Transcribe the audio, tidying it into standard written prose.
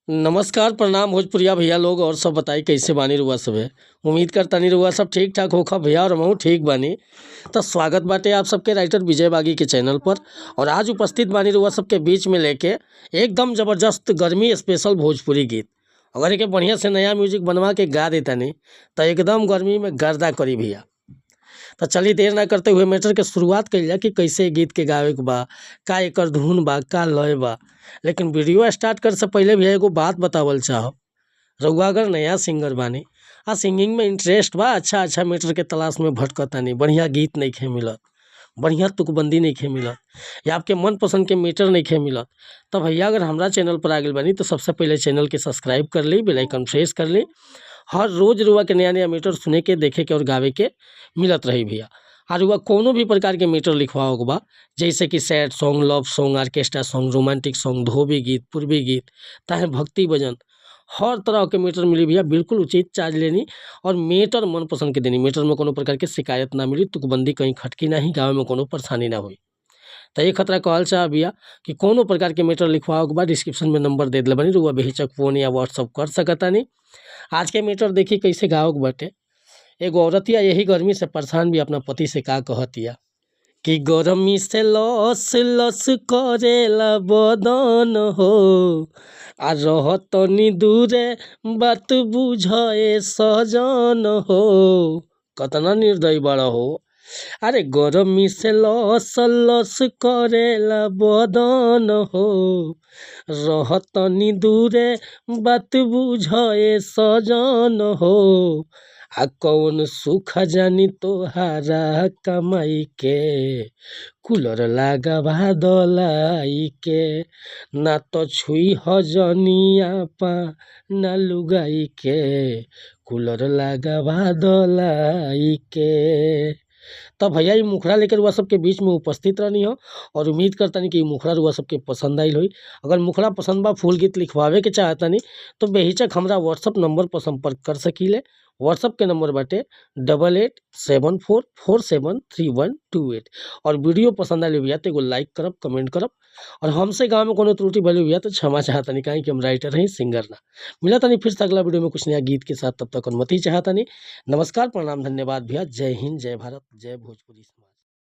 नमस्कार, प्रणाम भोजपुरिया भैया लोग। और सब बताई कैसे बानी रुआ सभे। उम्मीद करतानी रुआ सब ठीक ठाक होखा भैया और हमहू ठीक बानी। तो स्वागत बाटे आप सबके राइटर विजय बागी के चैनल पर। और आज उपस्थित बानी रुआ सबके बीच में लेके एकदम ज़बरदस्त गर्मी स्पेशल भोजपुरी गीत। अगर एके बढ़िया से नया म्यूजिक बनवा के गा देतानी तो एकदम गर्मी में गर्दा करी भैया। तो चलिए देर ना करते हुए मैटर के शुरुआत कइल जा कि कैसे गीत के गावे के बा, का एकर धुन बा, का लय बा। लेकिन वीडियो स्टार्ट करे से पहले भैया एगो बात बतावल चाहब। रउआ अगर नया सिंगर बानी आ सिंगिंग में इंटरेस्ट बा, अच्छा अच्छा मैटर के तलाश में भटकतानी, बढ़िया गीत नइखे मिलत, बढ़िया तुकबंदी नइखे मिलत या आपके मनपसंद के मीटर नइखे मिलत, तो भैया अगर हमरा चैनल पर आ गइल बानी तो सबसे पहले चैनल के सब्सक्राइब कर ली, बेल आइकन प्रेस कर ली। हर रोज रुआ के नया नया मीटर सुने के, देखे के और गावे के मिलत रही भैया। और रुआ कोनो भी प्रकार के मीटर लिखवाओ के बा, जैसे कि sad song, love song, orchestra song, romantic song, धोबी गीत, पूर्वी गीत, चाहे भक्ति भजन, हर तरह के मीटर मिली भैया। बिल्कुल उचित चार्ज लेनी और मीटर मनपसंद के देनी। मीटर में कोनो प्रकार के शिकायत ना मिली, तुकबंदी कहीं खटकी नहीं, गावे में कोनो परेशानी ना होई। तो ये खतरा कहल चाह भैया कि कोनो प्रकार के मीटर लिखवाओ के बाद डिस्क्रिप्शन में नंबर दे दिले बानी, रुआ बेहिचक फोन या व्हाट्सअप कर सकतानी। आज के मीटर देखी कैसे गावे के बाटे। एगो औरतिया यही गर्मी से परेशान भी अपना पति से का कहतिया कि गर्मी से लस लस करेला बदन हो, आ रहतनी दूरे बात बुझे सजन हो। कतना निर्दयी बड़ा हो। अरे गर्मी से लस लस करेला बदन हो, रहतनी दूरे बात बुझे सजन हो। आ कौन सुख जानी तोहारा कमाई के, कूलर लगावा दलाई के, ना तो छुई हजनिया पा ना लुगाई के, कूलर लगावा दलाई के। तब भैया ये मुखड़ा लेकर रुआ सबके बीच में उपस्थित रहनी हो और उम्मीद करतानी कि मुखड़ा रुआ सबके पसंद आइल होई। अगर मुखड़ा पसंद बा, फुल गीत लिखवावे के चाहतानी तो बेहिचक हमरा व्हाट्सअप नंबर पर संपर्क कर सकीले। व्हाट्सअप के नंबर बाटे 8874473128। और वीडियो पसंद आइल भैया तो एगो लाइक करब, कमेंट करब और हमसे गाँव में कोनो त्रुटि भइल भैया तो क्षमा चाहतानी, काहे कि हम राइटर हई, सिंगर ना। मिलतानी फिर से अगला वीडियो में कुछ नया गीत के साथ, तब तक अनुमति चाहतानी। नमस्कार, प्रणाम, धन्यवाद भैया। जय हिंद, जय भारत, जय भोजपुरी समाज।